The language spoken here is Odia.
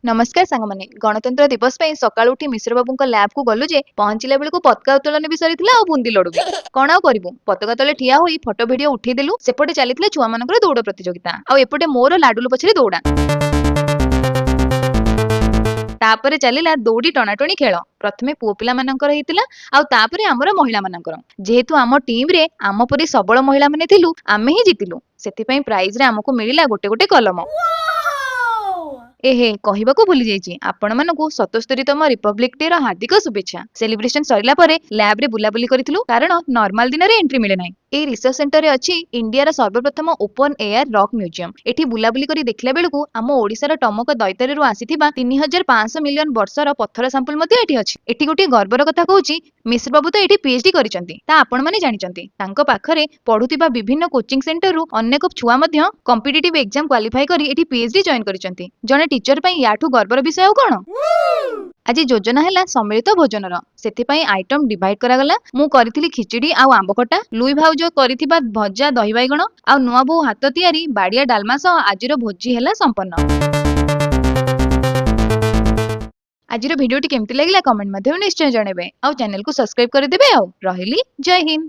ନମସ୍କାର ସାଙ୍ଗମାନେ। ଗଣତନ୍ତ୍ର ଦିବସ ପାଇଁ ସକାଳୁ ଉଠି ମିଶ୍ରବାବୁଙ୍କ ଲ୍ୟାବକୁ ଗଲୁ ଯେ ପହଞ୍ଚିଲା ବେଳକୁ ପତାକା ଉତ୍ତୋଳନ ବି ସରିଥିଲା ଆଉ ବୁନ୍ଦି ଲଡୁ ବି। କଣ ଆଉ କରିବୁ, ପତାକା ତଳେ ଠିଆ ହୋଇ ଫଟୋ ଭିଡିଓ ଉଠେଇଦେଲୁ। ସେପଟେ ଚାଲିଥିଲା ଛୁଆମାନଙ୍କର ଦୌଡ଼ ପ୍ରତିଯୋଗିତା ଆଉ ଏପଟେ ମୋର ଲାଡୁଲୁ ପଛରେ ଦୌଡ଼ା। ତାପରେ ଚାଲିଲା ଦୌଡ଼ି ଟଣାଟଣି ଖେଳ। ପ୍ରଥମେ ପୁଅ ପିଲାମାନଙ୍କର ହେଇଥିଲା ଆଉ ତାପରେ ଆମର ମହିଳାମାନଙ୍କର। ଯେହେତୁ ଆମ ଟିମରେ ଆମ ପରି ସବଳ ମହିଳାମାନେ ଥିଲୁ, ଆମେ ହିଁ ଜିତିଲୁ। ସେଥିପାଇଁ ପ୍ରାଇଜରେ ଆମକୁ ମିଳିଲା ଗୋଟେ ଗୋଟେ କଲମ। ଏହେ, କହିବାକୁ ଭୁଲି ଯାଇଛି, ଆପଣମାନଙ୍କୁ 77ତମ ରିପବ୍ଲିକ ଡେ ର ହାର୍ଦ୍ଦିକ ଶୁଭେଚ୍ଛା। ସେଲିବ୍ରେସନ ସରିଲା ପରେ ଲ୍ୟାବରେ ବୁଲାବୁଲି କରିଥିଲୁ, କାରଣ ନର୍ମାଲ ଦିନରେ ଏଣ୍ଟ୍ରି ମିଳେ ନାହିଁ। ଏଇ ରିସର୍ଚ୍ଚ ସେଣ୍ଟରରେ ଅଛି ଇଣ୍ଡିଆର ସର୍ବପ୍ରଥମ ଓପନ ଏୟାର ରକ୍ ମ୍ୟୁଜିୟମ। ଏଠି ବୁଲାବୁଲି କରି ଦେଖିଲା ବେଳକୁ ଆମ ଓଡିଶାର ଟମକ ଦୈତାରୀରୁ ଆସିଥିବା 3500 ମିଲିୟନ ବର୍ଷର ପଥର ସାମ୍ପଲ ମଧ୍ୟ ଏଠି ଅଛି। ଏଠି ଗୋଟିଏ ଗର୍ବର କଥା କହୁଛି, ମିଶ୍ର ବାବୁ ତ ଏଠି ପିଏଚଡି କରିଛନ୍ତି, ତା ଆପଣମାନେ ଜାଣିଛନ୍ତି। ତାଙ୍କ ପାଖରେ ପଢୁଥିବା ବିଭିନ୍ନ କୋଚିଂ ସେଣ୍ଟରରୁ ଅନେକ ଛୁଆ ମଧ୍ୟ କମ୍ପିଟିଟିଭ ଏକ୍ଜାମ କ୍ୱାଲିଫାଇ କରି ଏଠି ପିଏଚଡି ଜଏନ୍ କରିଛନ୍ତି। ଜଣେ ଟିଚର ପାଇଁ ୟାଠୁ ଗର୍ବର ବିଷୟ ଆଉ କଣ? ଆଜି ଯୋଜନା ହେଲା ସମ୍ମିଳିତ ଭୋଜନର। ସେଥିପାଇଁ ଆଇଟମ ଡିଭାଇଡ କରାଗଲା। ମୁଁ କରିଥିଲି ଖିଚିଡି ଆଉ ଆମ୍ବ ଖଟା, ଲୁଇ ଭାଉଜ କରିଥିବା ଭଜା ଦହି ବାଇଗଣ ଆଉ ନୂଆ ବୋହୂ ହାତ ତିଆରି ବାଡିଆ ଡାଲମା ସହ ଆଜିର ଭୋଜି ହେଲା ସମ୍ପନ୍ନ। ଆଜିର ଭିଡିଓଟି କେମିତି ଲାଗିଲା, କମେଣ୍ଟ ମାଧ୍ୟମରେ ନିଶ୍ଚୟ ଜଣେଇବେ ଆଉ ଚ୍ୟାନେଲକୁ ସବସ୍କ୍ରାଇବ କରିଦେବେ। ଆଉ ରହିଲି, ଜୟ ହିନ୍ଦ।